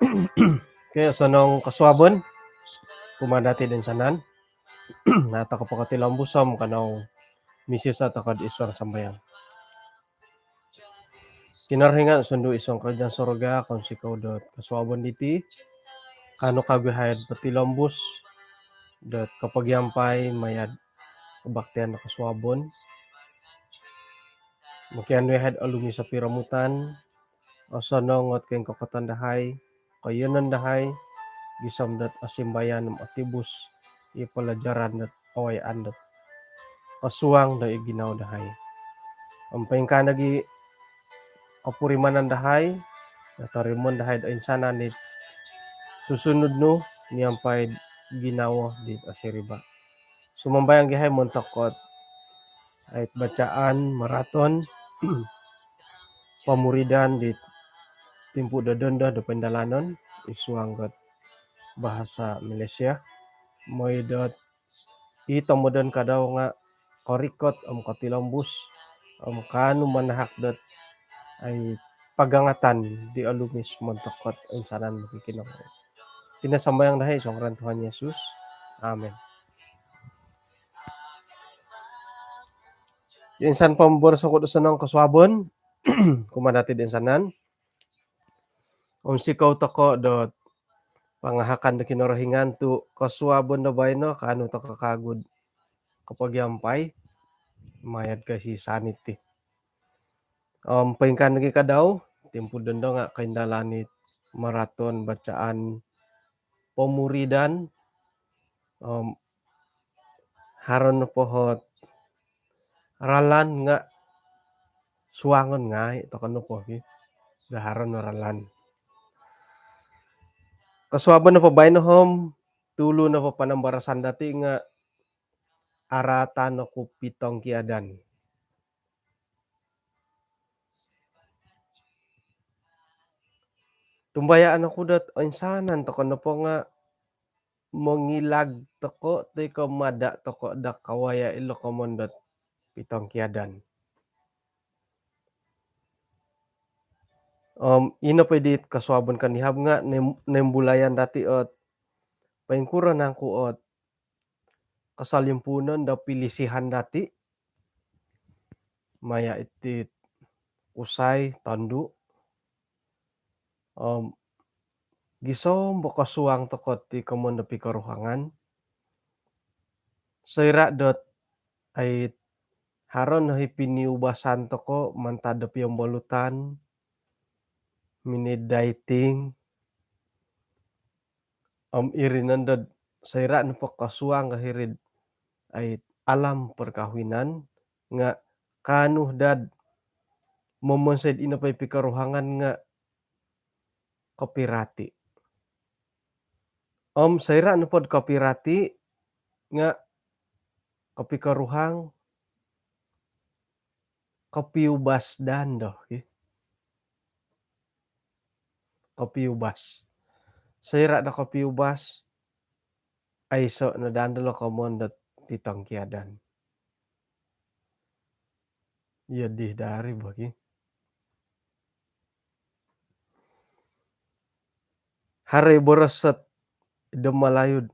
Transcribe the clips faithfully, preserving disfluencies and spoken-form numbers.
Okey, osonong kosuabon kumaa dati' do insanan. Na, toko' pokotilombus om kanou misiusa' toko' id suang sambayang. Kinorohingan sundu' id suang karajaan surga, kounsikou dot kosuabon diti. Kaanu kagu yahai potilombus dot kopogiampai maya'd kabaktian do kosuabon. Mokianu yahai'd olumis o piromutan, osonong ot koingkokoton dahai, koiyonon dahai, gisom dot osimbayan om otibus i palajaran dot awayaan dot kosuang do id ginawo dahai. Om poingkaa nogi' kopurimanan dahai, notorimoon dahai do insanan it susunud nu miampai'd ginawo dit osiriba'. Sumambayang gi yahai montok ot ait bacaan maraton pomuridan di timpu' do dondo do poindalanon id suang dot bahasa Malaysia. Mooi dot i tomodon kadau nga' korikot om kotilombus om kaanu manahak dot ai pagangatan di olumis montok ot insanan mokikinongou. Iti no sambayang dahai id suang ngaran Tuhan Yesus. Amin. Insan po moboros oku do osonong kosuabon kumaa dati' do insanan. Ounsikou toko' dot pangahakan do Kinorohingan tu' kosuabon do baino kaanu toko' kagu'd kopogiampai maya'd koisisan iti. Om poingkaa nogi' kadau, timpu' dondo nga' koindalan it maraton bacaan pomuridan, om haro nopo ot ralan nga' suangon ngai' toko' nopo ki do haro no ralan. Kosuabon nopo baino om tulu nopo panambarasan dati' nga' araatan oku pitongkiadan. Tumbayaan oku dot oinsanan toko' nopo nga' mongilag toko' toi ko' mada' toko' do kawaya' ilo komoyon dot pitongkiadan. Om ino po i dit kosuabon konihab nga' noim- noimbulayan dati' ot poingkuro nangku ot kosolimpuunon do pilisihan dati' maya' iti kusai tondu'. Om gisom bo kosuang toko' ti komoyon do pikoruhangan, soira' dot ai haro no i piniubasan toko' mantad do piombolutan, mini dieting, om iri nondo soira' nopo kosuang ka hiri'd ai alam perkahwinan nga' kaanu dad momonsoi'd ino po i pikoruhangan nga' kopirati'. Om soira' nopo'd kopirati' nga' kopikoruhang, kopiubas daa ndo ki. Kopiubas. Soira' do kopiubas, aiso' no daa ndo lo komoyon dot pitongkiadan. Iyo dih dari bo ki. Haro i boros ot do Malayu'd,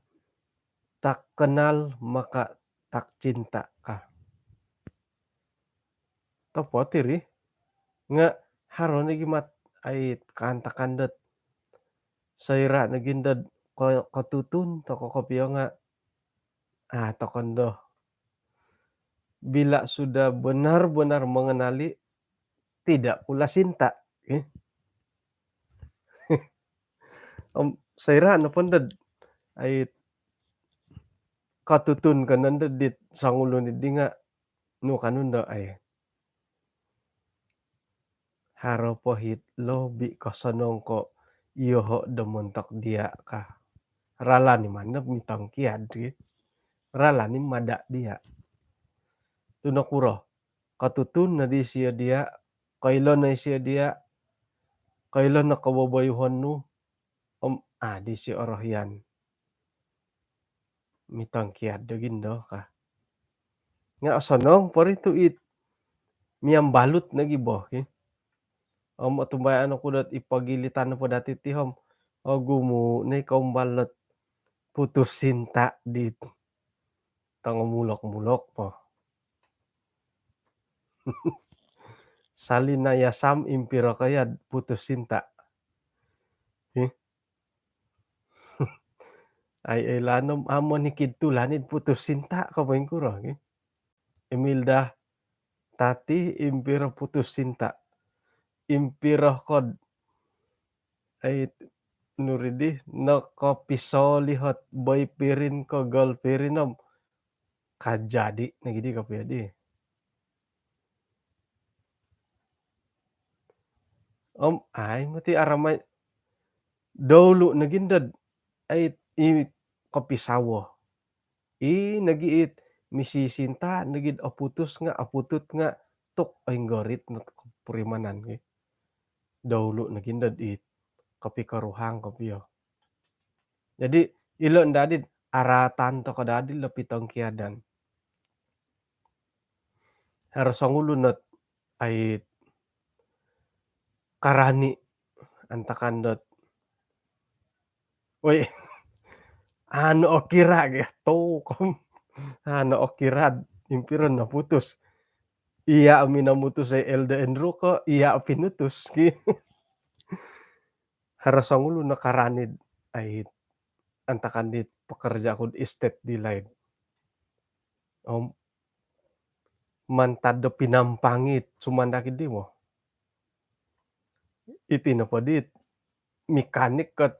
tak kenal maka tak cinta ka. Topot iri. Nga' haro nogi mat ai kaantakan dot soira' nogi ndo ko- kotutun toko' kopio nga' a' toko' ndo. Bila sudah benar-benar mengenali, tidak pula cinta. Eh? Om soira' nopo ndo ai kotutun ko nondo dit songulun iddi nga' nu kanu ndo ai. Haro po it lobi kosonong ko' iyoho' do montok diya' ka. Ralan i' mano mitongkiad ki. Ralan i' mada' diya'. Tu nokuro? Kotutun noddi isio diya', koilo no isio diya', koilo no koboboyuhon nu, om a' di isio orohian. Mitongkiad do gindo ka. Nga' osonong po ri tu' it miambalut nogi bo ki. Om otumbayaan oku dot i pogilitan nopo dati' ti om Ogumu' ni koumbal dot putus cinta di tongomulok-mulok po. Salina Yasam, impiro koya'd putus cinta? Hi? Ai, ai, lanom amo ni kid tulanid putus cinta ko poingkuro, hi? Emilda Tati, impiro putus cinta? Impiro kod, ai, nuridi, nokopisolihot boyfriend ko girlfriend om kajadi nogi di kopio di. Om ai moti aramai doulu nogi ndod, ai, i kopisawo. I nogi it misisinta nogi oputus nga, oputut nga, tuk oinggorit no kopurimanan ki. Doulu nogi ndod it kopikoruhang kopio. Jadi ilo ndadi araatan toko dadi lo pitongkiadan. Haro songulun ot, ai, karani antakan dot, oi, anu okira ge tu kom. Anu okira, impiro no putus? Iya minomutus, ai, Elda Andrew, ko iya pinutus ki. Haro songulun no karani, ai, antakan di pekerja ku di estate di laid. Om mantad do Pinampang it sumandak di mo. Iti nopo dit mekanik kot,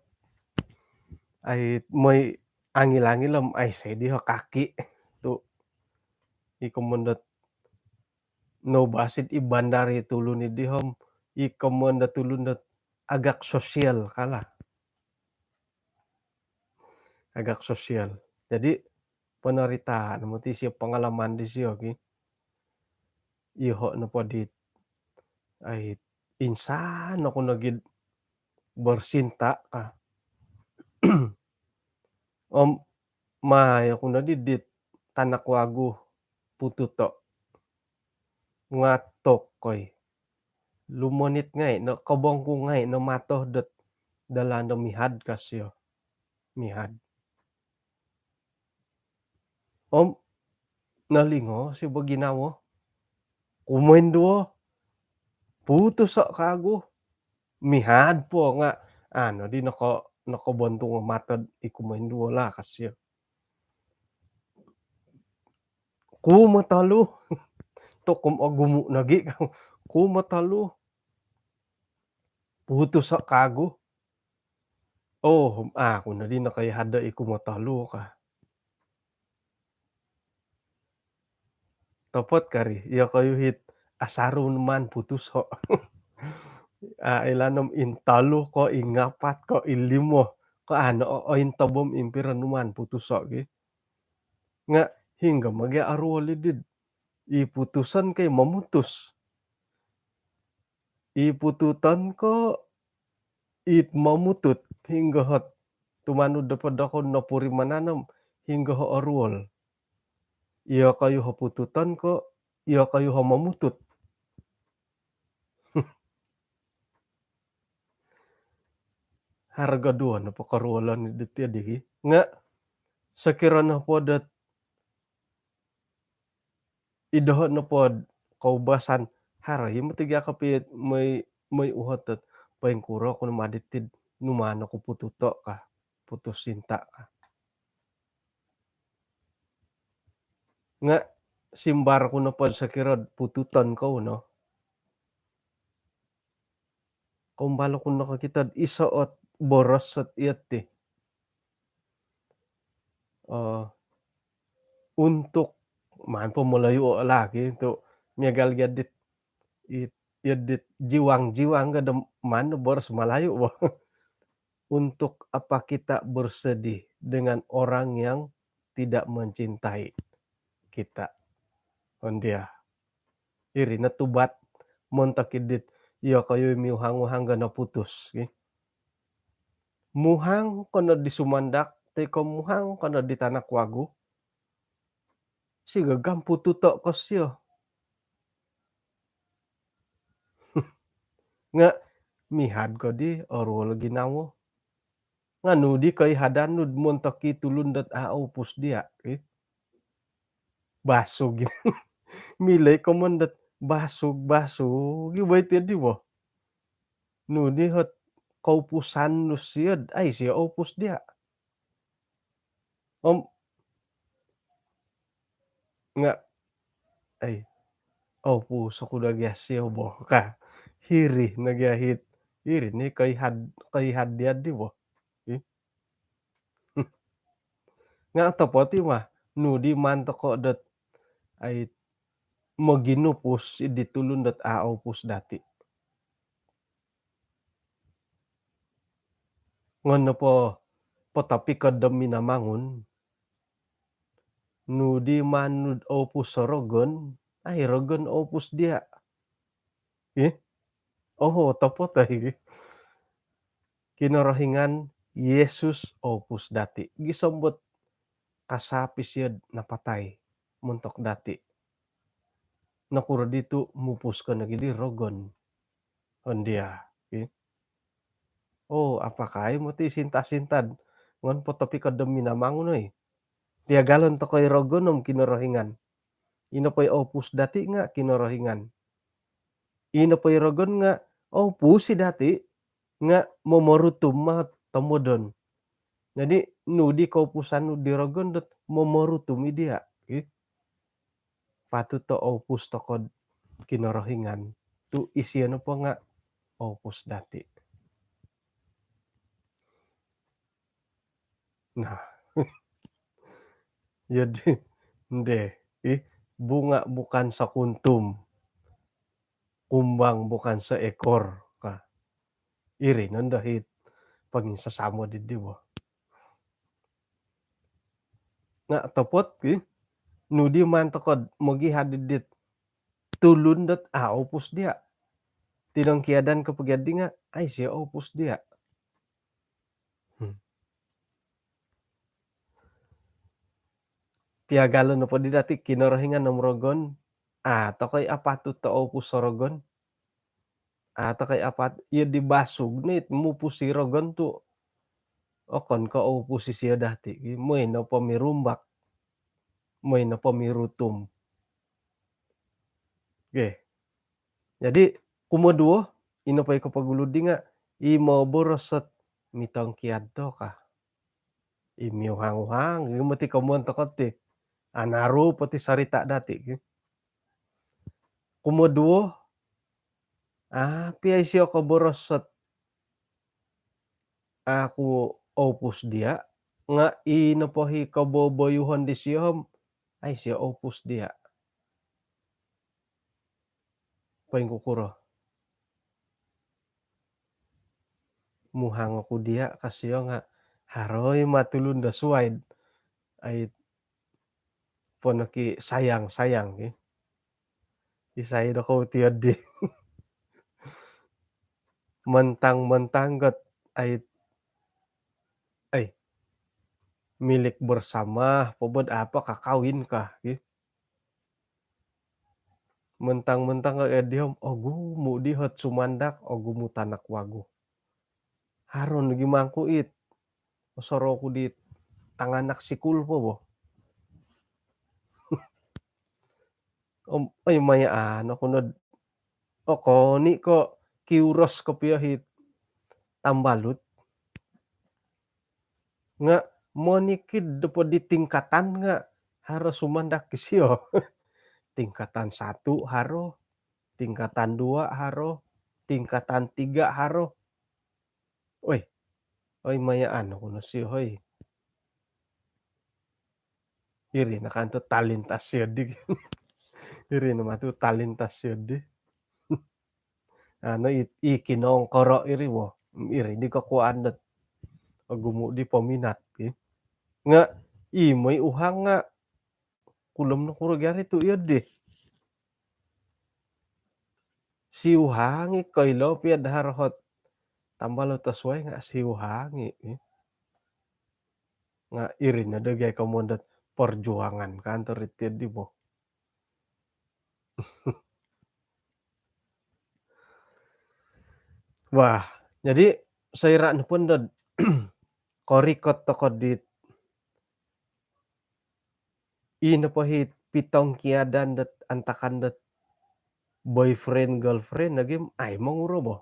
ai, moi angil-angil om ai, sai diho kaki tu. Iko mondot no basit i bandar i tulun i dihom, i komon do tulun dot agak sosial kala. Agak sosial. Jadi peneritaan moti sio, pengalaman di sio ki. Iho nopo dit, ai, insan oku nogi bersinta ka. Om mai oku nodi dit tanak wagu pututo. Ngatok koi. Lumonit ngai no kobongku ngai no mato dot dalan do mihad ka sio. Mihad. Om nolingo si bo ginawo. Kumoinduo. Putuso kagu. Mihad po nga, anu di noko, nokobontung mato i kumoinduo lah ka sio. Kumotolu. Tokom ogumu nogi. Kumotolu. Putuso kagu. Oh, aku nodi nokoihad do i kumotolu ka. Topot kari, iyokoyu hit asaru numaan putuso. A, ilaan om intolu ko, ingapat ko, ilimo ko, anu, o, ointobom impiro numaan putuso ki. Nga hinggo magi aruol idid. I putuson ko i momutus. I pututon ko it momutut, hinggo hot tumanud do podokon nopurimanan om hinggo ho oruol. Iyokoyu ho pututon ko, iyokoyu ho momutut. Harga duo nopo koruolon diti digi. Nga sokiro nopo dot idoho nopo koubasan, haro i moti gia kopio moi, moi uhot dot poingkuro ku no maditid numaan oku pututo ka, putus cinta ka. Nga simbar ku nopo sokiro pututon kou no. Koumbal oku nokokito do iso ot boros ot iyoti. Oh, untuk, maan po Melayu o lagi tu miagal gadit, it, gadit jiwang-jiwang kada maan boros Melayu bo. Untuk apa kita bersedih dengan orang yang tidak mencintai kita? Ondia. Iri no tubat montok idit, iyokoyu miuhang-uhang gana putus, ki. Muhang kono di sumandak, toi ko muhang kono di tanak wagu. Si gagam pututo ko sio. Nga mihad ko di oruol ginawo. Nga nu di koihadan nu montok i tulun dot a oupus dia, eh? Basug. Milo i komoyon dot basug, basug i bo iti di bo. Nu di ot koupusan nu sio, ai sio oupus dia. Om nga, ai, oupus oku do gia sio bo ka. Hiri no gia it, hiri ni koihad, koihad dia di bo. Ih. Nga otopot i ma, nu di maan toko dot, ai, moginupus di tulun dot a oupus dati. Ngon nopo potopikod do Minamangun, nu di maan nu oupus o rogon, ai rogon oupus dia. Ih? Oho, otopot ai. Kinorohingan, Yesus oupus dati. Gisom dot kasapi sio napatai montok dati. Nokuro ditu mupus ko nogi di rogon? Hon dia, ih. Oh, apakai moti sinta-sintad ngon potopikod do Minamangun, oi. Piagalon toko i rogon om Kinorohingan. Ino po i oupus dati nga Kinorohingan. Ino po i rogon nga oupus i dati nga momorutum ma tomodon. Jadi, nu di koupusan nu di rogon dot momorutum i dia, ih. Patut do oupus toko do Kinorohingan. Tu isio nopo nga oupus dati. Nah. Jadi, nde, ih, bunga bukan sekuntum, kumbang bukan seekor ka. Iri nondo it ponginsasamo di di bo. Nga otopot, ih, nu di maan toko do mogihad di dit tulun dot a oupus dia. Tinongkiadan ko po gia di nga, ai sio oupus dia. Hmm. Piagalon nopo di dati Kinorohingan om rogon, a toko i apatut do oupus o rogon. A toko i apat, io di basug no it mupus i rogon tu okon ko oupus isio dati. Moi nopo mirumbak, moi nopo mirutum. Okey. Jadi, kumoduo, ino po i kopogulu di nga, i moboros ot mitongkiad to ka. I miuhang-uhang, i moti komoyon toko ti. Anaru po ti sorita dati. Kumoduo, a pia isio koboros ot aku oupus dia, nga i nopo i koboboyuhon disio om, ai sio oupus dia. Poingkukuro? Muhang oku dia ka sio nga, haro i ma tulun do suai do, ai, ponoki sayang-sayang, ki. Isai do kou tio di. Mentang-mentang got, ai, ai, milik bersama, po bo do apa, kakawin ka, ki. Mentang-mentang ka edi om, ogumu di ot sumandak, ogumu tanak wagu. Haro nogi mangku it osorou ku di tanganak sikul po bo. Om, oi, mayaan oku no do okon i ko kiuros kopio it tambalut. Nga monikid do po di tingkatan nga haro sumandak isio. Tingkatan satu haro, tingkatan dua haro, tingkatan tiga haro. Oi, oi, mayaan oku no sio, oi. Iri no kanto talintas sio di. Iri no matu talintas sio di. Anu, i, i kinongkoro iri wo. Iri di kokuaan dot ogumu di peminat, ki. Nga i moi uhang nga kulom no kuro gari tu io di. Siuhang i koilo pia dahar hot tambalut o suai nga siuhang i, eh. Nga iri no do gai komoyon dot perjuangan kantor iti di bo. Wah, jadi soira nopo dot korikot toko dit ino po hi pitongkiadan dot antakan dot boyfriend girlfriend lagi ai monguro bo.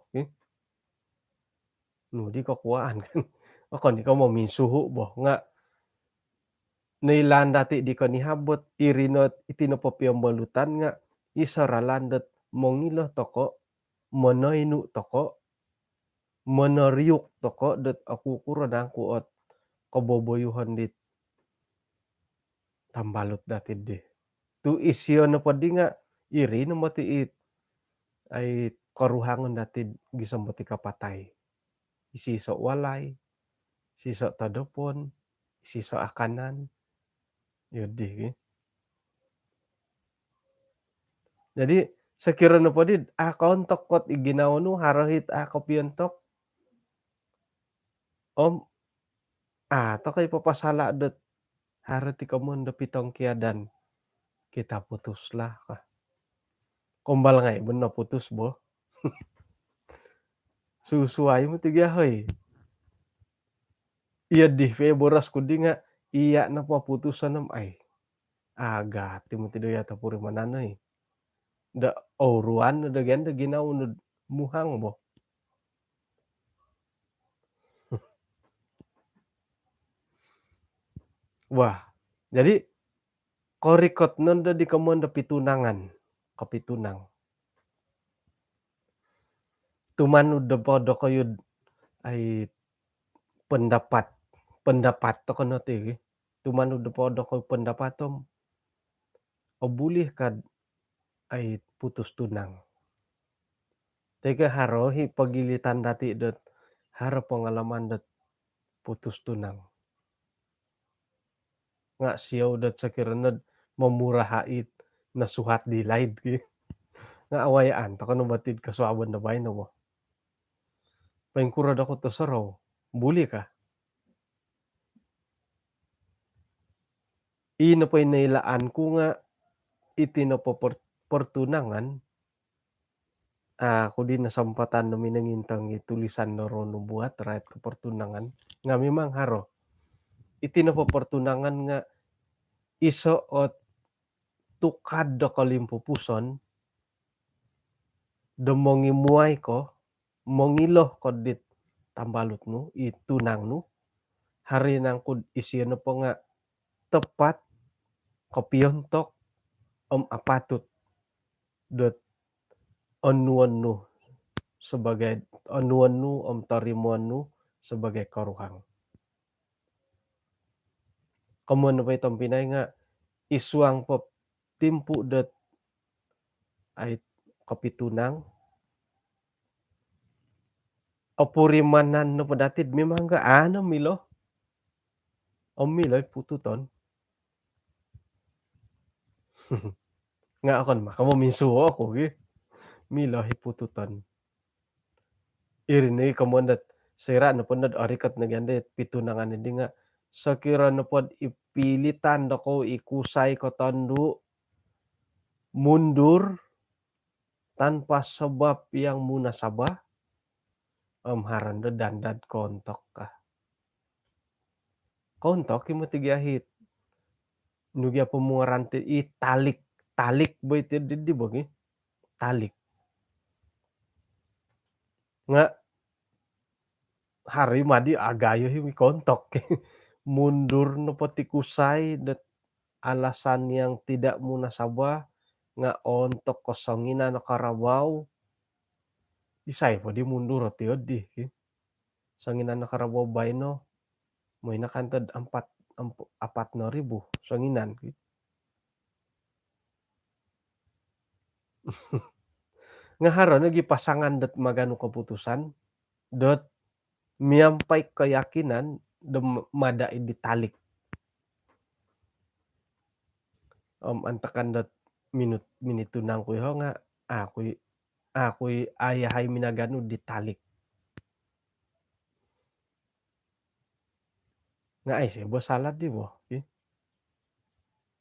Nu di kokuaan kan. Okon di ko mominsuhu bo nga noilaan dati di konihabot iri no iti no popiombolutan nga iso ralan dot mongilo toko, monoinu toko, monoriuk toko dot oku kuro nangku ot koboboyuhon dit tambalut dati di. Tu isio nopo di nga iri no moti it ai koruhangon dati gisom boti kapatai. Isi iso walai, isi iso todopon, isi iso akanan. Iyo di ki. Jadi sekiranya nopo di akaon tokot iginawo nu harohit akopiontok om ah toko ipapasala dot haro ti komon do pitongkiadan. Kita putuslah kah. Kombal ngai ben no putus bo. Susuai mu tiga hoi. Iya di fe boros ku di nga iya nopo putusan om ai. Agati mu tido ya tapuri mananoi. Da ouruan da gen da ginau nu muhang bo. Wah, jadi korikot nondo di komon do pitunangan, kopitunang. Tumanud do podo koyud ai pendapat, pendapat toko no ti. Tumanud do podo koyud pendapat om obulih kad ai putus tunang. Tega haro hi pagilitan dati dot haro pengalaman dot putus tunang. Nga siau dot sakirana momurahai nasuhat di laid ki. Nga awayaan toko no batid kasuabon do baino bo. Paingkuro doko to sorou. Buli kah? Ino po ino ilaan ku nga iti no po pertunangan. Aku di nasampatan no minangintang i tulisan no roh nubuat rakyat ke pertunangan nga memang haro. Iti no po pertunangan nga iso ot tukad do kolimpupuson do mongimuai ko, mongilo ko dit tambalut nu, i tunang nu, hari nangkud isio nopo nga tepat, kopiontok om apatut dot onuon nu sebagai onuon nu om torimoon nu sebagai koruhang. Komon nopo i tompinai nga isuang po timpu dot ai kopitunang. Opurimanan nopo datid memang ga ano milo. Om milo i pututon. Nga okon ma kamu minsuo oku gi. Milo i pututon. Iri ni komon dot sira nopo dot orikot no gande pitunangan di nga sokiro nopo ipilitan doko ikusai ko tondu mundur tanpa sebab yang munasabah om haran do dandad kontok kah. Kontok i moti gia hit. Nu gia pemungaran ti i talik. Talik bo iti di, di bogi. Talik. Nga hari madi agayo hi kontok. Mundur nopo ti kusai dot alasan yang tidak munasabah nga ontok ko songinan no karabau. Isai po di mundur ti odi. Songinan no karabau baino. Moina kantod ampat, apat no ribu songinan. Nga haro nogi pasangan dot maganu keputusan dot miampai keyakinan do mada i di talik. Om antakan dot minut minitunang ku iho nga aku aku ayahai minaganu di talik. Nga ai sih bo salah di bo.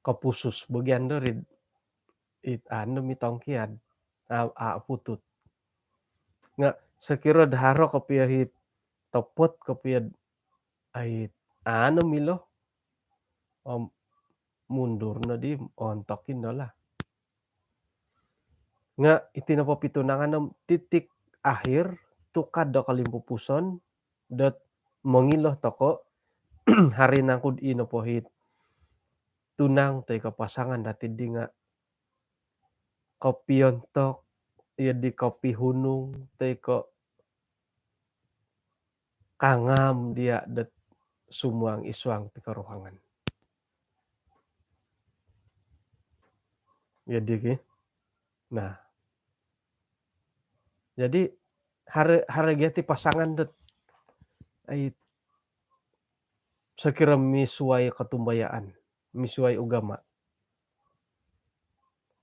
Kapusus bagian dari it anu mitongkiad a, a putut. Nga sekira daharo kopio hit topot kopio ai, anu milo, om mundur no di, ontok ino lah. Nga' iti nopo pitunangan om titik akhir, tukad do kolimpupuson, dot mongilo toko', haro nangku'd ino po hit tunang toi ko' pasangan dati' di nga' kopiontok, iyo di kopihunung, toi ko' kangam diya' dot sumuang id suang pikoruhangan. Iyo di ki. Nah. Jadi, haro, haro gia ti pasangan dot, ai, sokiro misuai kotumbayaan, misuai ugama.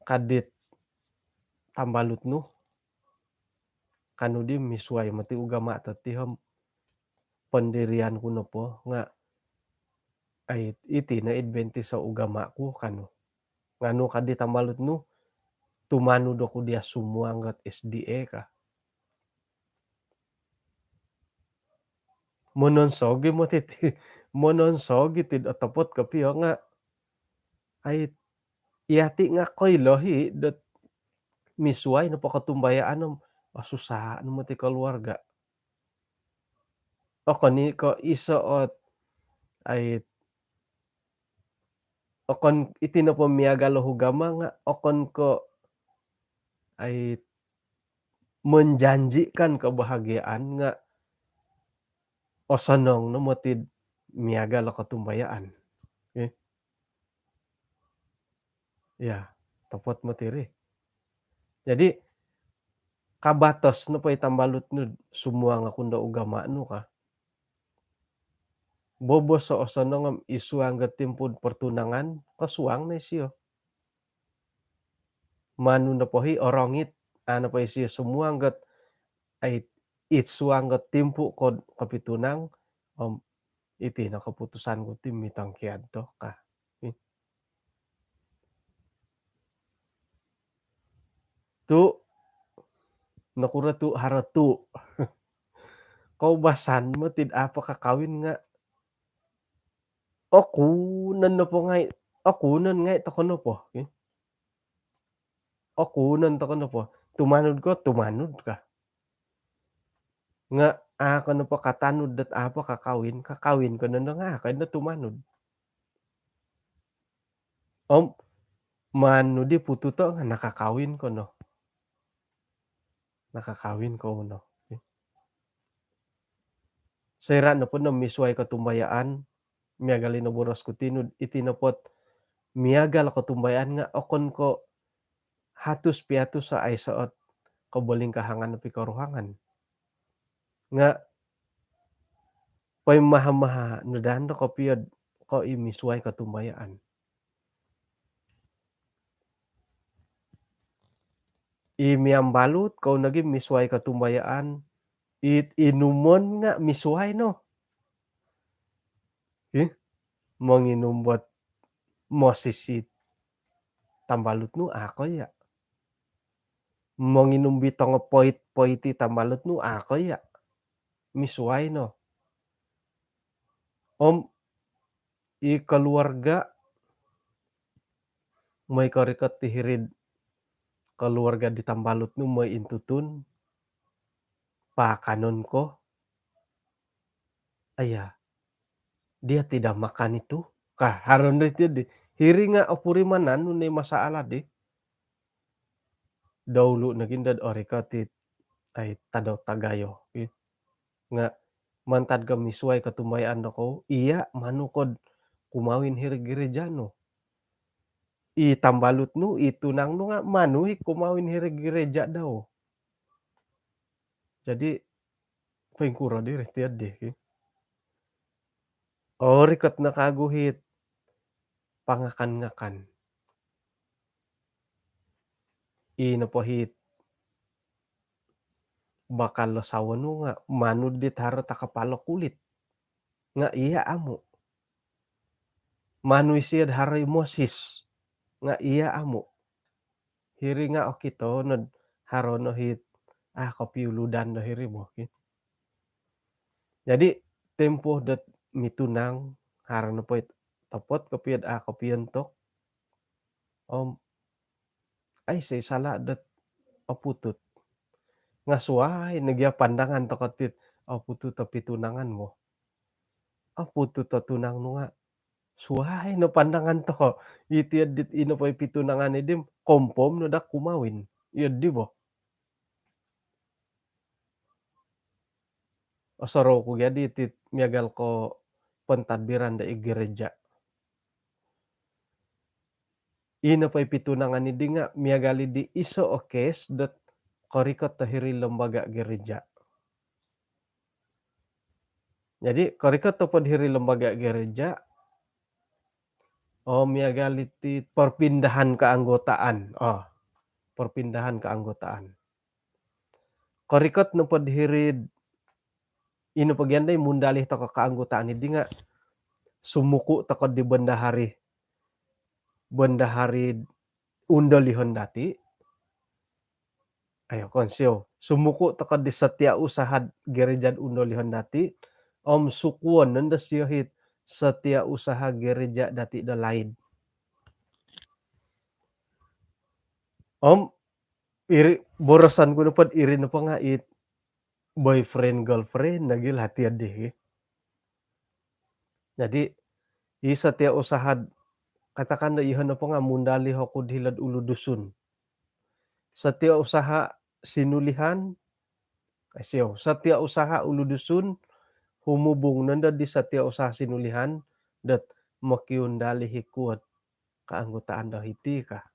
Ka dit tambalut nu, kanu di misuai moti ugama toti om pendirian ku nopo nga', ai, iti no Adventist o ugama ku kanu. Nganu ka di tambalut nu, tumanud oku diya' sumuang ot S D A ka. Mononsogi moti ti, mononsogi ti otopot kopio nga', ai, iyati' nga' koilo i' dot misuai nopo kotumbayaan om, osusa' no moti keluarga. Okon i' ko' iso ot, ai, okon iti nopo miagal o ugama nga' okon ko', ai, menjanjikan kebahagiaan nga' osonong no moti'd miagal o kotumbayaan. Okey. Ya, topot moti ri. Jadi, kabatos nopo i tambalut nu, sumuang oku ndo ugama nu ka. Bobos o osonong om id suang ot timpu'd pertunangan, kosuang no isio. Manu nopo i orongit, a nopo isio sumuang ot, ai, id suang ot timpu' ko'd kopitunang, om iti no keputusan ku ti mitongkiad to ka. Tu', nokuro tu' haro tu'. Koubasan moti'd a' po kakawin nga', okunon nopo ngai', okunon ngai' toko' nopo, ki. Okunon toko' nopo. Tumanud ko, tumanud ka. Nga' a' ko nopo katanud dot a' po kakawin, kakawin ko nondo nga' a' ko indo tumanud. Om manu di pututo' nga' nakakawin ko no. Nakakawin ko no. Soira' nopo no misuai kotumbayaan, miagal i no boros ku ti nu, iti nopo't miagal kotumbayaan nga' okon ko' hatus piatus o aiso ot kobolingkahangan o pikoruhangan. Nga' poimaha-maha no daa ndo kopio'd ko' i misuai kotumbayaan. I miambalut kou nogi misuai kotumbayaan, it inumon nga' misuai no. Ih, monginum bot mosis i tambalut nu, a' ko iya'. Monginum bi tongo poit-poit i tambalut nu, a' ko iya'. Misuai no. Om i keluarga, moi korikot ti hiri'd keluarga di tambalut nu, moi intutun, paakanon ko, "Ayah, dia tidak makan itu," ka, haro ndo iti di. Hiri nga' opurimanan nu ni masalah di. Daulu nogi ndo'd orikot it, ai, tadau tagayo, ki. Nga' mantad ko misuai kotumbayaan dokou, iya' manu ko'd kumawin hiri'd gereja nu. I tambalut nu, i tunang nu nga' manu i kumawin hiri'd gereja dau. Jadi, poingkuro diri tiyo di, ki. Orikot no kagu hit pangakan-ngakan. I nopo hit bakal lo sawo nu nga' manu dit haro takapal o kulit. Nga' iya' amu'. Manu isio'd haro i mosis. Nga' iya' amu'. Hiri nga' okito nod haro no hit, ah, kopiuludan do hiri bo, ki. Jadi, tempoh dot mitunang, haro nopo it otopot kopio do a' kopiontok. Om aiso i sala' dot oputut. Nga' suwai no gia pandangan toko' ti, oputut o pitunangan mo. Oputut o tunang nu nga' suwai no pandangan toko'. Iti oddi, ino po i pitunangan iddi, confirm no daa kumawin. Iyo di bo. Osorou ku gia di iti miagal ko pentadbiran do i gereja. Ino po i pitunangan iddi nga' miagal iddi iso o kes dot korikot do hiri lembaga gereja. Jadi korikot nopo do hiri lembaga gereja, oo, miagal iti perpindahan keanggotaan. Oo, perpindahan keanggotaan. Korikot nopo do hiri'd, ino po gia ndo i mundalih toko' keanggotaan iddi nga' sumuku' toko' di bendahari, bendahari undolihon dati'. Ayo, kon sio. Sumuku' toko' di setiausaha gereja undolihon dati', om sukuon nondo sio it setiausaha gereja dati' do laid. Om iri, boroson ku nopo do iri nopo nga' it boyfriend girlfriend lagi lah tiyo di. Jadi i setiausaha, katakan do iyoho' nopo nga' mundalih oku do hilo'd Ulu Dusun. Setiausaha Sinulihan, eh, sio, setiausaha Ulu Dusun humubung nondo di setiausaha Sinulihan dot mokiundalih i kuot keanggotaan do hiti ka.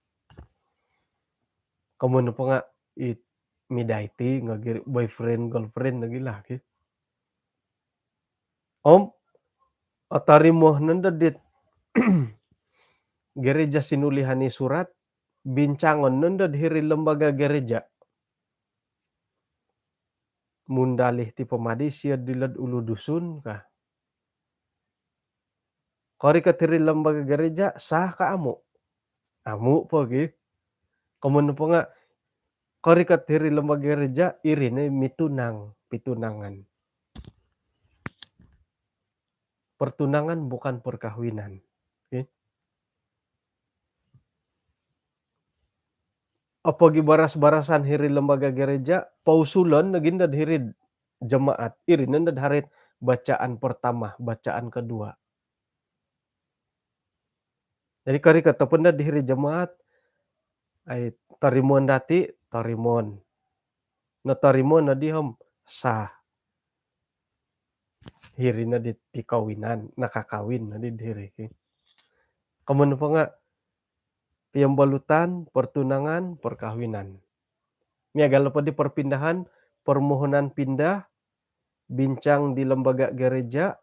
Komoyon nopo nga' it mida iti nga' giri boyfriend girlfriend lagi lah ki. Om otorimo nondo dit gereja Sinulihan i surat, bincangon nondo do hiri lembaga gereja. Mundalih ti po madi sio hilo'd Ulu Dusun ka. Korikot hiri lembaga gereja, sah ka amu'? Amu' po gi. Komoyon nopo nga' korikot hiri lembaga gereja, iri no i mitunang, pitunangan. Pertunangan bukan perkahwinan. Okey. Opogibaras-barasan hiri lembaga gereja, pousulon nogi ndo do hiri'd jemaat. Iri nondo do hari'd bacaan pertama, bacaan kedua. Jadi korikot nopo ndo do hiri'd jemaat, ai, torimoon dati', torimoon. Notorimo noddi om sah. Hiri noddi pikawinan, nakakawin noddi diri. Komoyon nopo nga' piombolutan, pertunangan, perkahwinan. Miagal nopo di perpindahan, permohonan pindah, bincang di lembaga gereja,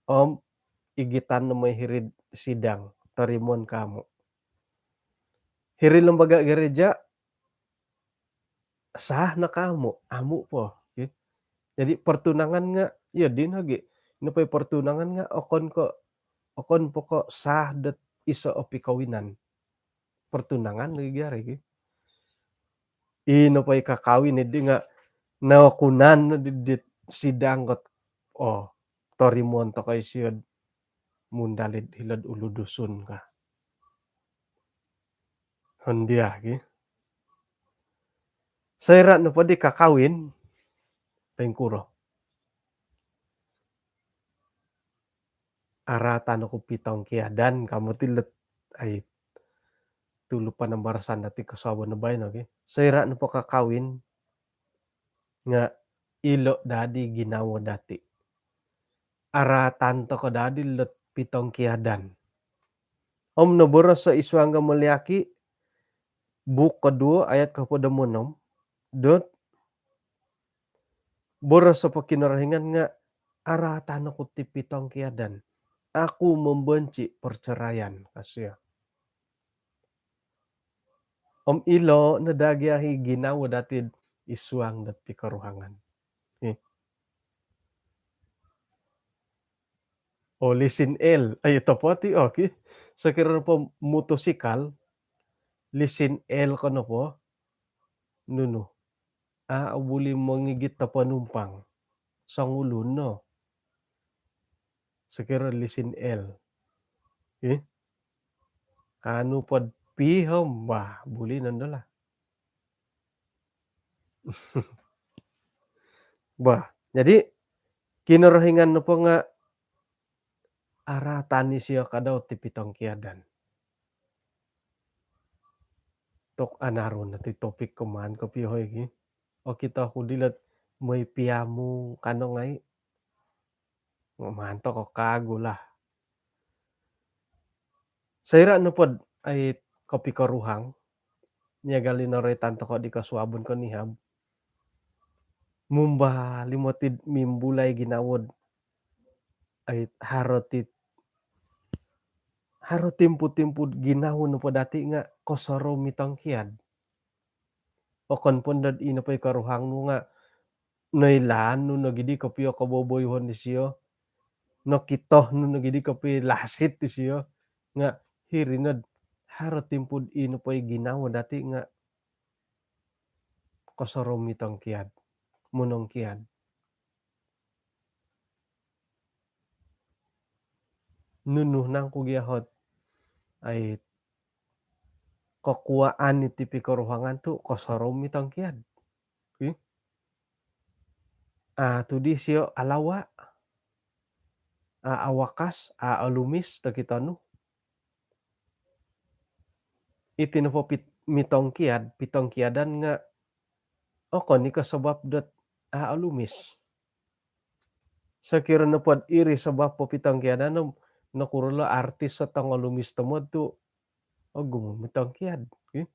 om igitan no moi hiri'd sidang, torimoon ko amu'. Hiri lembaga gereja, sah no ko amu'? Amu' po. Okey. Jadi pertunangan nga', iyo di nogi. Ino po i pertunangan nga' okon ko', okon po ko' sah dot iso o pikawinan. Pertunangan lagi gia ri gi. Ino po i kakawin iddi nga' nokunan no di, di sidang kot, oo, torimoon toko' i sio'd mundalih hilo'd Ulu Dusun ka. Hondia gi. Soira' nopo di kakawin, poingkuro? Araatan oku pitongkiadan, ka moti lot, ai, tulu panambarasan dati' kosuabon baino gi. Soira' nopo kakawin nga' ilo' dadi ginawo dati'. Araatan toko' dadi lot pitongkiadan. Om noboros o id suang do Maliaki, buuk koduo ayat kohopod om onom, dot boros o Kinorohingan nga' araatan oku ti pitongkiadan. Aku membenci perceraian, ka sio. Om ilo' no daa gia i ginawo dati'd id suang dot pikoruhangan. Ih. Oo, lisin L. Ai, otopot i, okey. Sokiro nopo motosikal, lisin L ko nopo, nunu, a' obuli mongigit do ponumpang. Songulun no. Sokiro lisin L. Ih. Kanu pod P om, bah, buli nondo lah. Bah, jadi Kinorohingan nopo nga' araatan isio kadau ti pitongkiadan. Tok anaru no ti topik ko maan kopio hoi gi. Okito ku dilo moi piamu kano ngai. Maan toko kagu lah. Soira' nopod ai kopikoruhang, miagal i noroitan toko di kosuabon konihab, mumbal i motid mimbulai ginawo'd ai haro ti, haro timpu-timpu ginawo nopo dati' nga' kosorou mitongkiad. Okon pun dot ino po i koruhang nu nga' noilaan nu nogi di kopio koboboyuhon disio, nokito nu nogi di kopio lasit disio, nga' hiri nod haro timpu'd ino po i ginawo dati' nga' kosorou mitongkiad, monongkiad. Nunu nangku gia hot ai kokuaan iti pikoruhangan tu' kosorou mitongkiad. Ih. A' tu' disio alawa', a' awakas, a' olumis tokito nu. Iti nopo pit-, mitongkiad, pitongkiadan nga' okon i ko sabap dot a' olumis. Sokiro nopod iri sabap po pitongkiadan om nokuro lo artis o tongolumis tomod tu' ogumu' mitongkiad. Ih.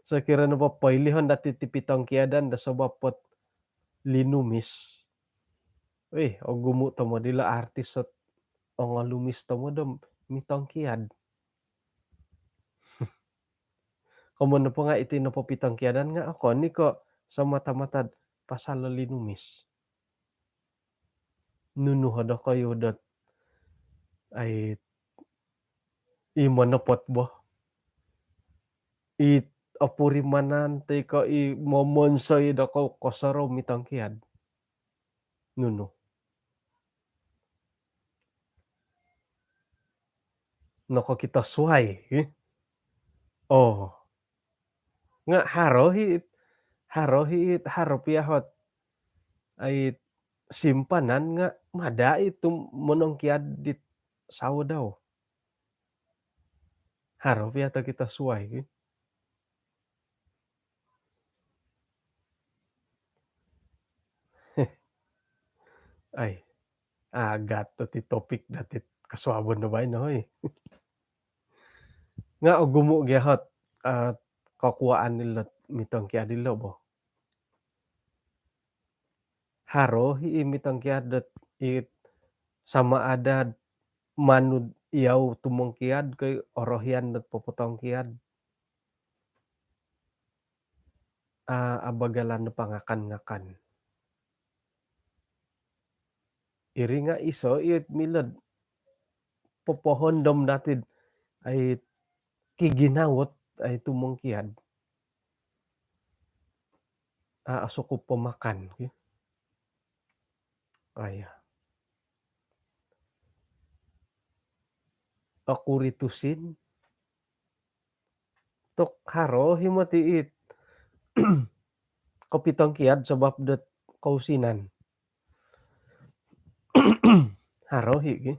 Sokiro nopo poilihon dati' ti pitongkiadan do sabap pot linumis. Ih, ogumu' tomod ilo artis ot ongolumis tomod om mitongkiad. Komoyon nopo nga' iti nopo pitongkiadan nga' okon i ko semata-mata pasal linumis. Nunu ho dokoyu dot ai i monopot bo, i opurimanan toi ko i momonsoi dokoyu kosorou mitongkiad. Nunu. Nokokito suai, ih. Oo. Nga' haro hi, haro hi, haro pia hot ai simpanan nga' mada' i tu' monongkiad dit sawo dau. Haro pia tokito suai ki. Ai, agat ti topik dati kosuabon do baino, hoi. Nga' ogumu' gia hot, eh, kokuaan ilo mitongkiad ilo bo. Haro hi i mitongkiad dot it sama ada manud iyau tumongkiad ko i orohian dot popotongkiad. A, abagalan do pangakan-ngakan. Iri nga' iso i milo'd popohondom dati'd ai kiginawo dot ai tumongkiad. A, osukup pemakan ki. Aya. Oku ri tusin. Tok haro hi moti it kopitongkiad sabap dot kousinan. Haro hi ki.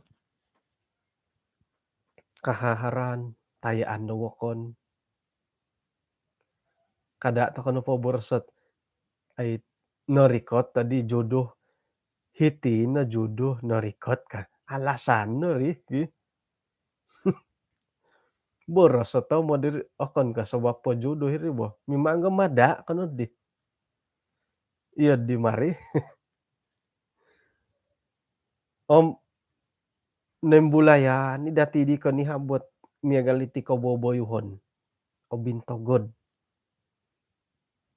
Kahaharan, tayaan do wokon. Kada' toko nopo boros ot ai norikot tadi jodoh, hiti no jodoh norikot ka. Alasan no ri ki. Boros o tomod iri okon ko sabap po jodoh iri bo. Mimang ga mada' kono di. Iyo di mari. Om noimbulayan i dati di konihab ot miagal iti koboboyuhon. Obintogod.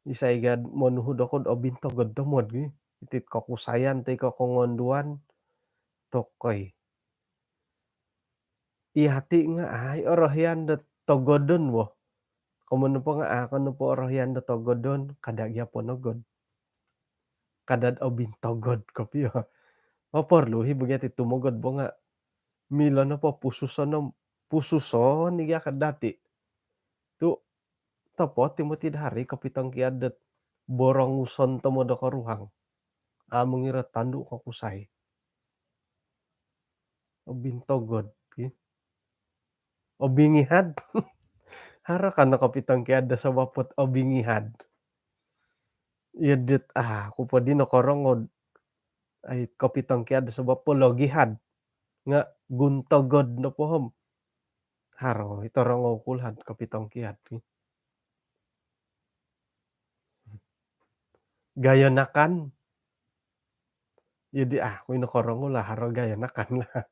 Isai gad monuhu dokod obintogod tomod gi. Iti kokusayan toi ko kongonduan tokoi. Iyati nga' ai orohian do togodon bo. Komoyon nopo nga' a' ko nopo orohian do togodon, kada' gia ponogod. Kada'd obintogod kopio. Oporlu i bo gia ti tumogod bo nga milo nopo pususon om pususon i gia ka dati. Tu topot i moti do haro i kopitongkiad dot boronguson tomod do koruhang. A mongiro tondu ko kusai. Obintogod, ki. Obingihad. Haro ka no kopitongkiad do sabap ot obingihad. Iyo dit, ah, aku po di nokorongou. Ai, kopitongkiad do sabap po logihad. Nga guntogod nopo om. Haro i torongou ku lahan kopitongkiad, ki. Gayonakan. Iyo di, ah, aku i nokorongou lah, haro gayonakan lah.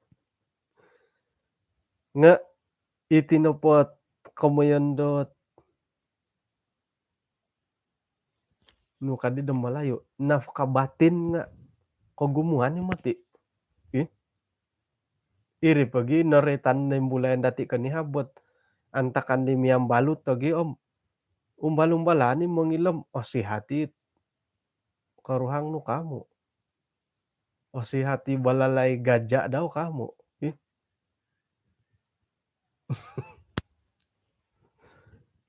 Nga iti nopo ot komoyon dot nu ka di do Malayu, nafkah batin nga kogumuan i moti. Ih. Iri po gia noroitan do imbulayon dati konihab ot antakan di miambalut o gia om umbal-umbalan i mongilo om, osihat i koruhang nu ka mu. Osihat i balalai gaja dau ka mu. Ih.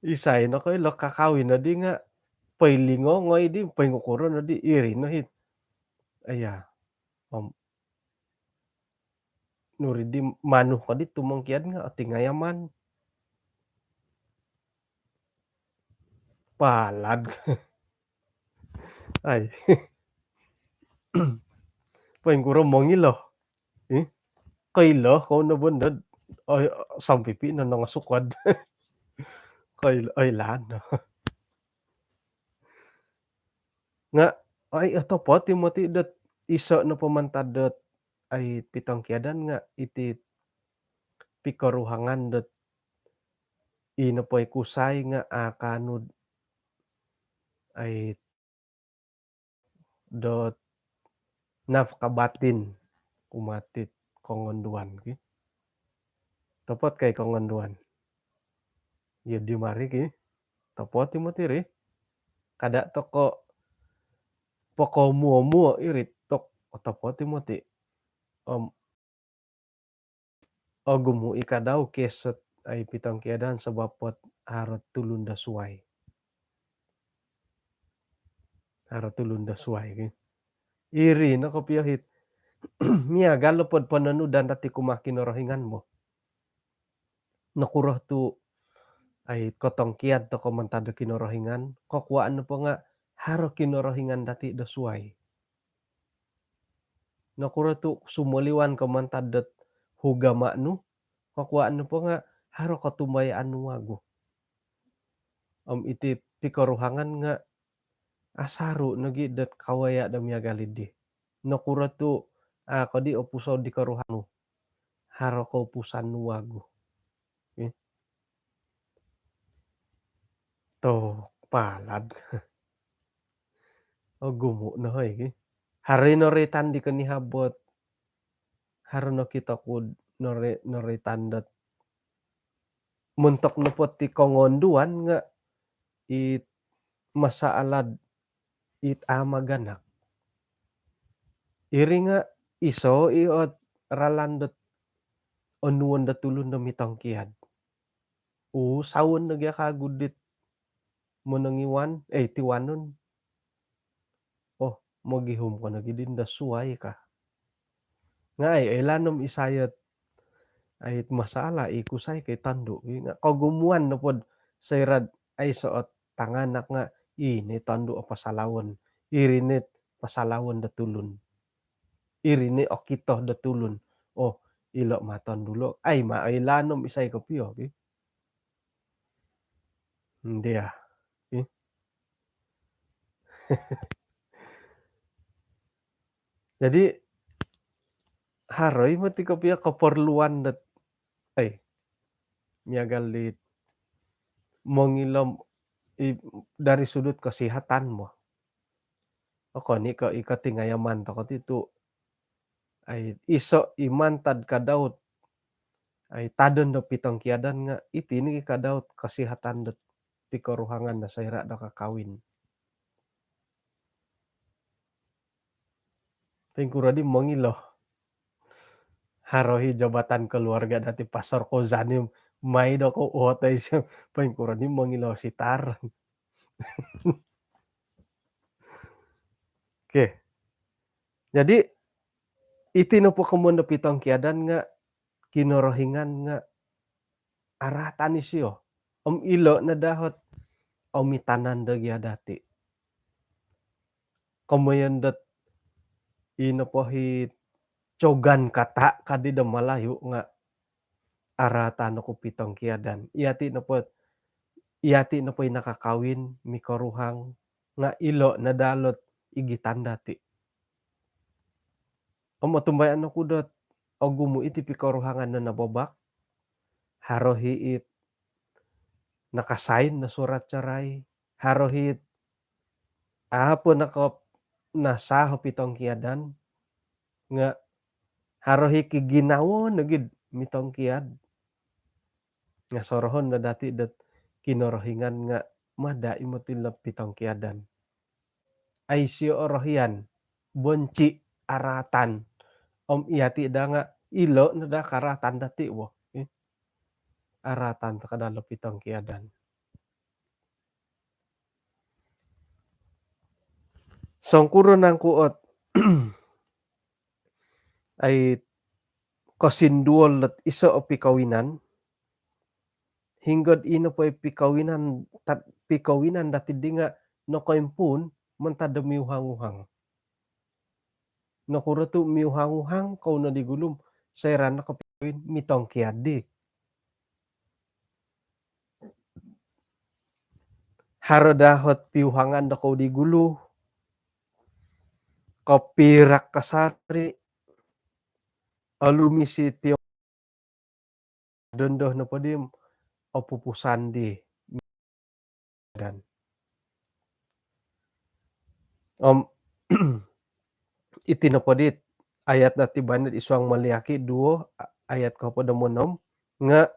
Isai nokoilo kakawin nodi nga poilingongoi di, poingukuro nodi, iri no hiti. Aya. Om nuri di manu ko di tumongkiad nga otingayaman. Palad. Ai. Poingkuro mongilo. Ih. Koilo kou no bo ndo. Oi, sampipi no nongo sukod. Koilo, oilaan no. Nga, ai, otopot i moti dot iso nopo mantad dot ai pitongkiadan nga iti pikoruhangan dot i nopo i kusai nga a kaanu ai dot nafkah batin kumaa ti kongonduan, ki. Topot kai kongonduan? Iyo di mari, ki. Topot i moti ri. Kada toko pokomuo-muo iri tok, topot i moti. Om ogumu i ka dau kes ot ai pitongkiadan sabap ot haro tulun do suai. Haro tulun do suai, ki. Iri no kopio hiti. Miagal nopo do pononudan dati kumaa Kinorohingan bo. Nokuro tu ai kotongkiad toko mantad do Kinorohingan, kokuaan nopo nga haro Kinorohingan dati do suai. Nokuro tu sumoliwan ko mantad dot hugama nu, kokuaan nopo nga haro kotumbayaan nu wagu. Om iti pikoruhangan nga asaru nogi dot kawaya do miagal di. Nokuro tu a ko di opuso di koruhang nu, haro koupusan nu wagu. Ih. Tok palad. Ogumu no hoi, ki. Haro i noroitan di konihab ot haro nokito ku nori, noroitan dot montok nopo ti kongonduan nga it masaalah it a maganak. Iri nga iso i ot ralan dot onuon dot tulun do mitongkiad. U, saun nogi a kagu dit monongiwan, eh, tiwanon. Oh, mogihum ko nogi din do suai ka. Nga ai, oilaan om isai ot ai masalah i kusai kai tondu, i nga kogumuan nopo do soira do aiso ot tanganak nga i ni tondu o pasalawon. Iri ni pasalawon do tulun. Iri ni okito do tulun. Oh, ilo ma tondu lo. Ai ma oilaan om isai kopio, ki. Ndia. Ih. Jadi haro i moti kopio keperluan dot, eh, miagal di mongilo om i, dari sudut kesihatan mo. Okon i ko i kotingayaman toko ti tu ai iso i mantad ka dau ot ai tadon do pitongkiadan nga iti ni ka dau ot kesihatan dot pikoruhangan do soira do kakawin. Poingkuro di mongilo. Haro hi jabatan keluarga dati Pastor Kozani mai do ko uhotai sio. Poingkuro di mongilo sitar. Okey. Jadi iti nopo komoyon do pitongkiadan nga Kinorohingan nga araatan isio. Om ilo no daa ot omitanan do gia dati. Komoyon dot ino po hi cogan kata kadi do Malayu nga araatan oku pitongkiadan. Iyati nopo, iyati nopo i nakakawin, mikoruhang, nga ilo no daa lot igitan dati. Om otumbayaan oku dot ogumu iti pikoruhangan no nababak, haro hi it nakasain no surat cerai, haro hi it apo nako nasaho pitongkiadan, nga haro hi kiginawo nogi mitongkiad. Nga sorohon no dati dot Kinorohingan nga mada i moti lo pitongkiadan. Ai sio orohian, bonci, araatan. Om iyati daa nga ilo no daa karaatan dati wo. Eh, araatan to kada lo pitongkiadan. Songkuro nangku ot ai kosinduol dot iso o pikawinan, hinggod ino po i pikawinan, tat-, pikawinan dati di nga nokoimpuun mantad do miuhang-uhang. Nokuro tu miuhang-uhang kou no di gulu om soira no kopikawin mitongkiad di. Haro daa ot piuhangan do kou di gulu, kopirak kasari, olumis i pio dondo nopo di opupusan di dan. Om iti nopo di ayat dati baino id suang Maliaki duo ayat kohopod om onom nga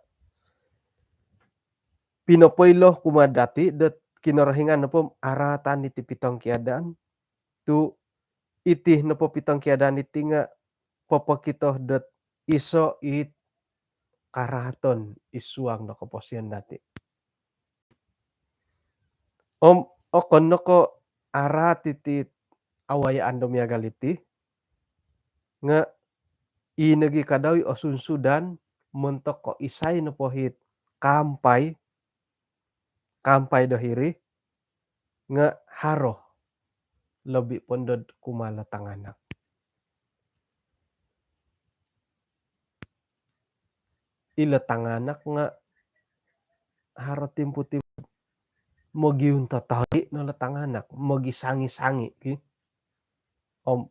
pinopoilo kumaa dati dot Kinorohingan nopo araatan iti pitongkiadan tu iti nopo pitongkiadan iti nga popokito dot iso it karaaton id suang do koposion dati. Om okon no ko araat iti awayaan do miagal iti nga i nogi kadau i osunsudan montok ko isai nopo hit kaampai, kaampai do hiri nga haro lobi pondo kumaa lo tanganak. Ilo tanganak nga haro timpu-timpu mogiuntotori no lo tanganak, mogisangi-sangi ki. Om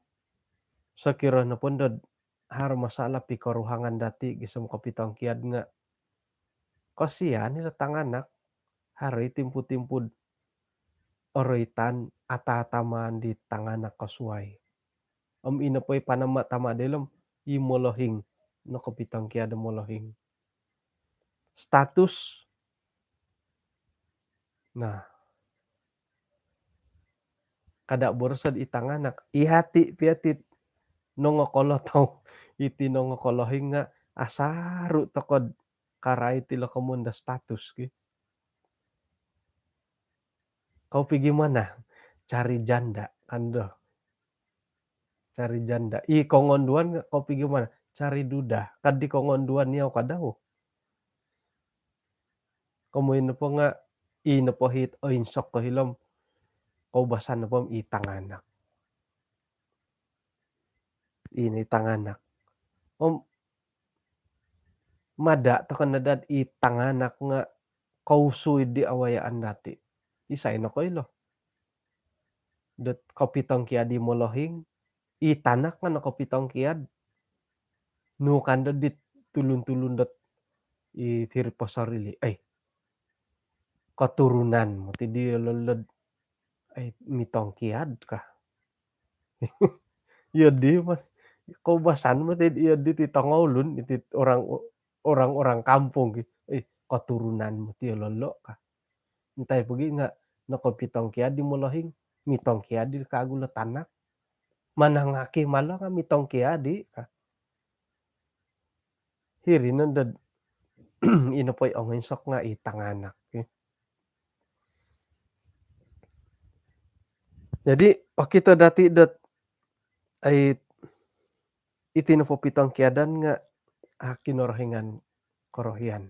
sokiro nopo ndo haro masalah pikoruhangan dati gisom kopitongkiad nga kosian ilo tanganak, haro i timpu-timpu oroitan, atatamaan di tanganak kosuai. Om ino po i panama-tama dilo om i molohing, nokopitongkiad do molohing. Status. Nah, kada boroso di tanganak, i hati pia ti nongokolo tau, iti nongokolohing nga asaru tokod karai ti lo komoyon do status ki. Kau pigi mana? Cari janda kan do. Cari janda. I kongonduan nga kau pigi mana? Cari duda. Kadi kongonduan niau kadau. Komoyon nopo nga i nopo hit oinsok ko hilo om koubasan nopo om i tanganak. Ino i tanganak. Om mada toko no dot i tanganak nga kousui di awayaan dati. Isai nokoilo dot kopitongkiad di molohing, i tanak nga nokopitongkiad. Nu kan do dit tulun-tulun dot i hiri posorili, ai, keturunan moti diolo lo dot ai mitongkiad ka. Iyo di, koubasan moti iyo di ti tongoulun, iti orang, orang-orang kampung ki. Eh, keturunan moti ilo lo ka. Intai pogi nga nokopitongkiad di molohing, mitongkiad di kagu lo tanak. Manangaki malo nga mitongkiad i ka. Hiri no dot ino po i onginsok nga i tanganak. Jadi okito dati dot ai iti nopo pitongkiadan nga a Kinorohingan korohian.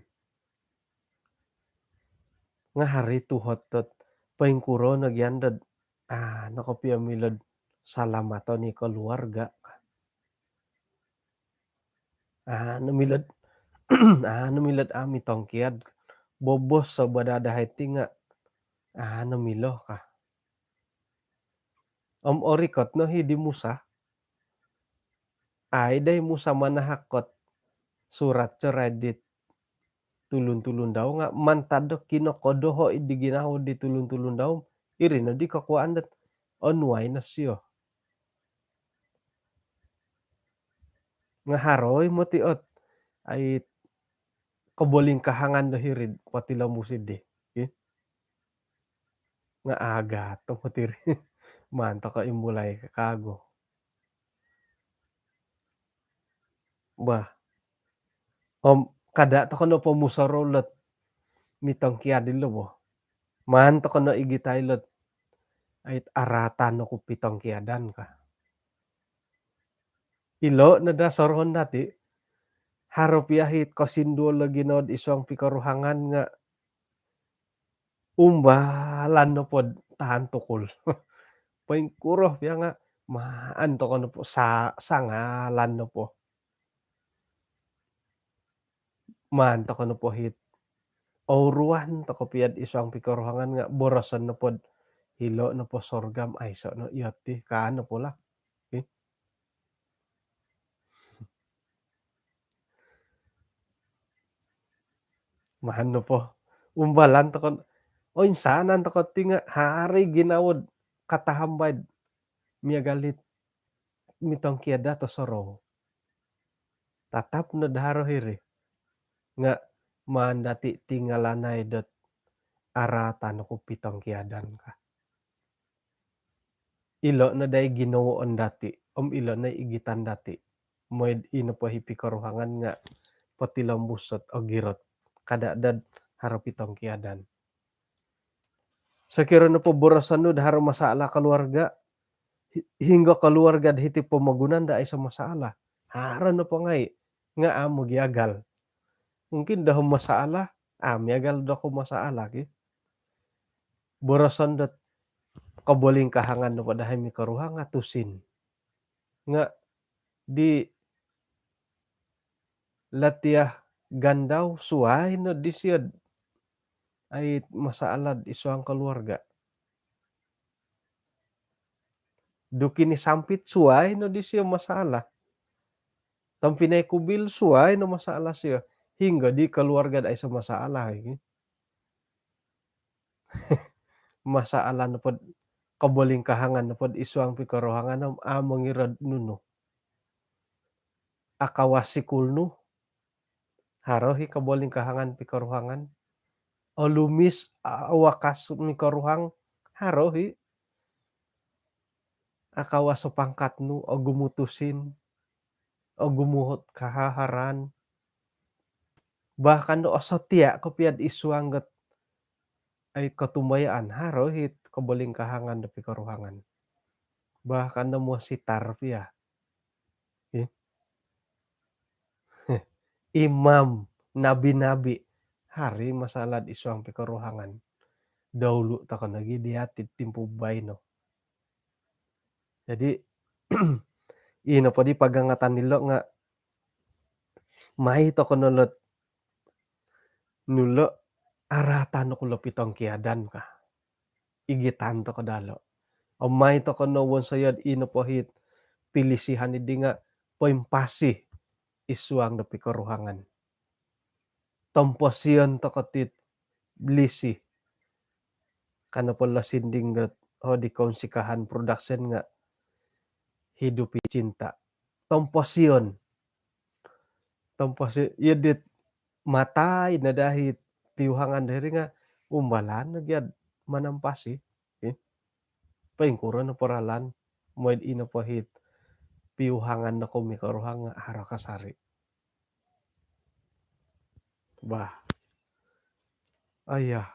Nga haro i tuhot dot poingkuro no gia dot a no kopio milo'd salamaton i keluarga. A no milo'd a no milo'd a mitongkiad. Bobos so badada hiti nga a no milo ka. Om orikot no hi di Musa. Ai dai Musa manahak kot surat cerai di tulun-tulun dau nga mantad do kinokodoho i di ginawo di tulun-tulun dau. Iri no di kokuaan dot onuai no sio. Nga haro i moti ot ai kobolingkahangan do hiri potilombus i di. Nga agat to moti ri. Maan toko imbulai kagu. Bah. Om kada toko no pomusorou lot mitongkiad ilo bo. Maan toko no igitai lot ait aratan oku pitongkiadan ka. Ilo no da sorohon dati. Haro pia hit kosinduol logi nod isuang pikoruhangan nga umbalan nopod tahan tukul. Poingkuro pia nga maan toko nopo sa sangalan nopo. Maan toko nopo hit ouruan toko piad isuang pikoruhangan nga boroson nopod hilo nopo sorgam aiso no iyo ti kaan nopo lah. Maan nopo umbalan toko oinsanan toko ti nga haro i ginawo do katahambai miagal it mitongkiad do tosorou. Tatap no do haro hiri nga maan dati tingalanai dot aratan oku pitongkiadan ka. Ilo no dai ginowoon dati om ilo no igitan dati. Moid ino po hi pikoruhangan nga potilombus ot ogirot kada dad haro pitongkiadan. Sokiro nopo boroson nu do haro masalah keluarga, hinggo keluarga do hiti pomogunan do aiso masalah. Haro nopo ngai nga amu giagal. Mungkin do masalah, amu giagal do ko masalah ki. Boroson dot kobolingkahangan nopo dahai mikoruhang nga tusin. Nga di latiah gandau suai no disio ai masalah isuang keluarga. Duki ni sampit suai no disio masalah. Tompinai kubil suai no masalah sio. Hinggo di keluarga dai so masalah iki. Masalah nopod kobolingkahangan nopod isuang pikoruhangan om a mongirod nunu. Akawas sikul nu haro hi kobolingkahangan pikoruhangan. Olumis awakas mikoruhang haro hi. Akawas o pangkat nu ogumu tusin ogumu hot kahaharan. Bahkan do osotia kopiad isuang got ai kotumbayaan haro hit kobolingkahangan do pikoruhangan. Bahkan do mositar pia. Imam, nabi-nabi hari masalah isuang pikoruhangan. Daulu toko nogi diati timpu baino. Jadi ino podi pagangatan nilo nga mai toko nolot nulo aratan oku lo pitongkiadan ka. Igitan toko dalo. Om mai toko no wonsoyod ino pohit pilisihan idi nga poimpasi isuang do pikoruhangan. Tomposion toko tit lisi. Kano po lo sinding dot ho di Kounsikahan Production nga hidupi cinta. Tomposion. Tomposion iyo dit matai no dahit piuhangan dahiri nga umbalan no giad manampasi. Poingkuro no poralan. Moi'd ino po hit piuhangan do komi koruhang nga' haro kasari'. Bah. Ayah.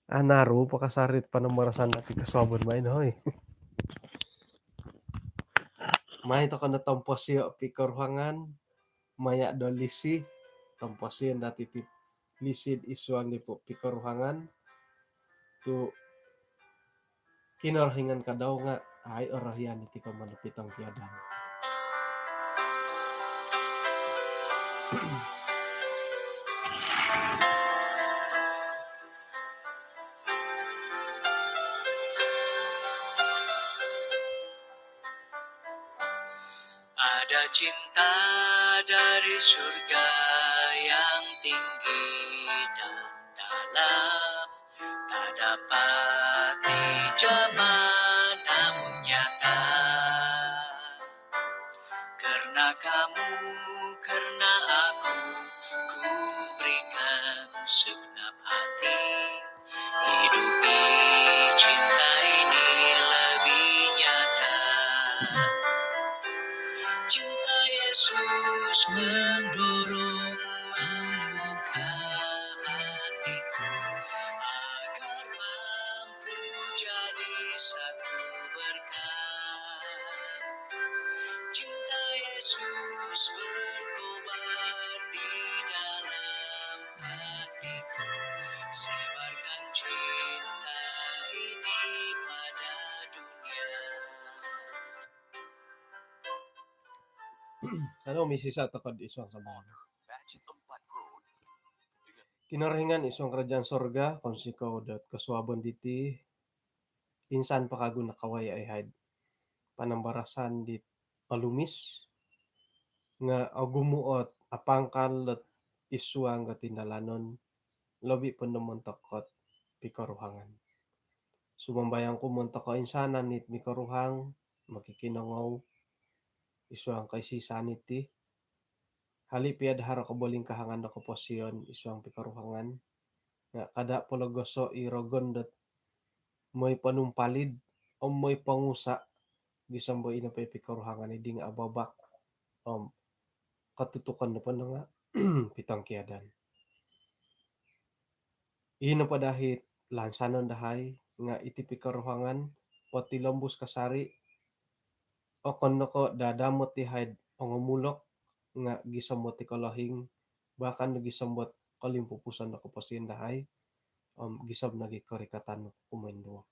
Anaru po kasari' panambarasan dati kosuabon baino, hoi. Mai toko no tomposio' pikoruhangan, maya' do lisi, tomposion dati ti lisi'd isuang di po pikoruhangan, tu' Kinorohingan kadau nga' ai orohian iti komoyon do pitongkiadan. Ada cinta dari surga yang tinggi dan dalam, tak dapat dijamah namun nyata. Karena kamu, karena aku, ku berikan segenap hati. Hidupi cinta ini lebih nyata. Cinta Yesus mendorong membuka hatiku agar mampu jadi satu berkat. Cinta Yesus berkobar di dalam hatiku. Sebarkan cinta ini pada dunia. Anu, misisa' toko'd isuang sambayangan. Kinorohingan isuang karajaan sorga, kounsikou dot kosuabon diti, insan po kagu nakawaya' iyahai'd panambarasan dit olumis, nga' ogumu' ot apangkal dot isuang do tindalanon, lobi' po no montok ot pikoruhangan. Sumambayang ku montok koinsanan it mikoruhang, mokikinongou isuang koisisaan iti. Hali' piya'd haro kobolingkahangan do koposion isuang pikoruhangan, nga' kada' pologoso' i rogon dot moi ponumpalid om moi pongusa' gisom do ino po i pikoruhangan iddi nga' ababak om kotutukon nopo no nga' pitongkiadan. Ii nopo dahai lansanon dahai nga' iti pikoruhangan potilombus kasari', okon no ko' dadamot iyahai'd ongomulok nga' gisom do tikolohing, bahkan do gisom dot kolimpupuson do koposion dahai om gisom nogi' korikatan do kumoinduo.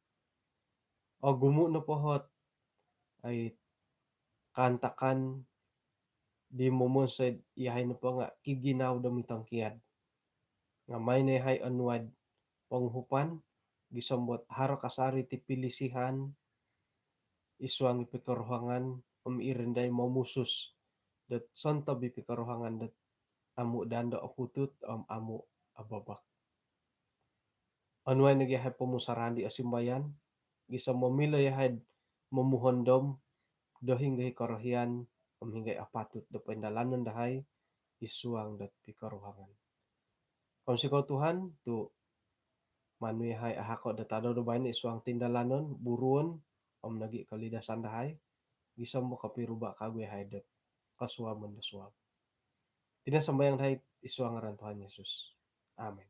Ogumu' nopo ot ai kaantakan di momonsoi'd iyahai nopo nga' kiginawo do mitongkiad. Nga' mai no iyahai onuai'd ponguhupan gisom dot haro kasari' ti pilisihan isuang i pikoruhangan om iri no dai momusus dot sontob i pikoruhangan dot amu' dando oputut om amu' ababak. Onuai nogi' iyahai pomusarahan di osimbayan gisom do milo iyahai'd momuhondom do hinonggo i korohian om hinonggo i apatut do poindalanon dahai isuang dot pikoruhangan. Kounsikou Tuhan tu' manu iyahai ahako' do tadau do baino isuang tindalanon, buruon om nogi' kolidasan dahai gisom do kopiruba' kagu iyahai dot kosuabon do suab. Iti no sambayang dahai isuang ngaran Tuhan Yesus. Amin.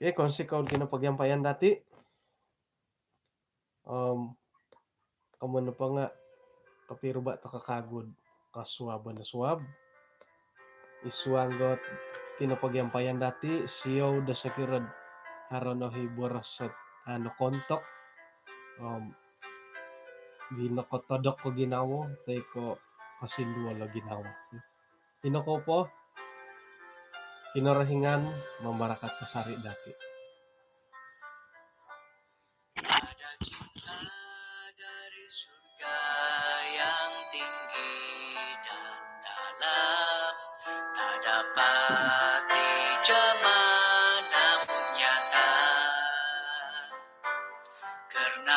Okey, kounsikou kinopogiampayan dati'. Om komoyon nopo nga' kopiruba' toko' kagu'd kosuabon do suab. Isuang dot kinopogiampayan dati', siou do sokiro'd haro no i boros ot a' nokoontok om ginokotodok o ginawo toi ko' kosinduol o ginawo. Ino kou po, Kinorohingan mambarakat kasari' dati'. Ada cinta dari surga yang tinggi dan dalam, tak dapat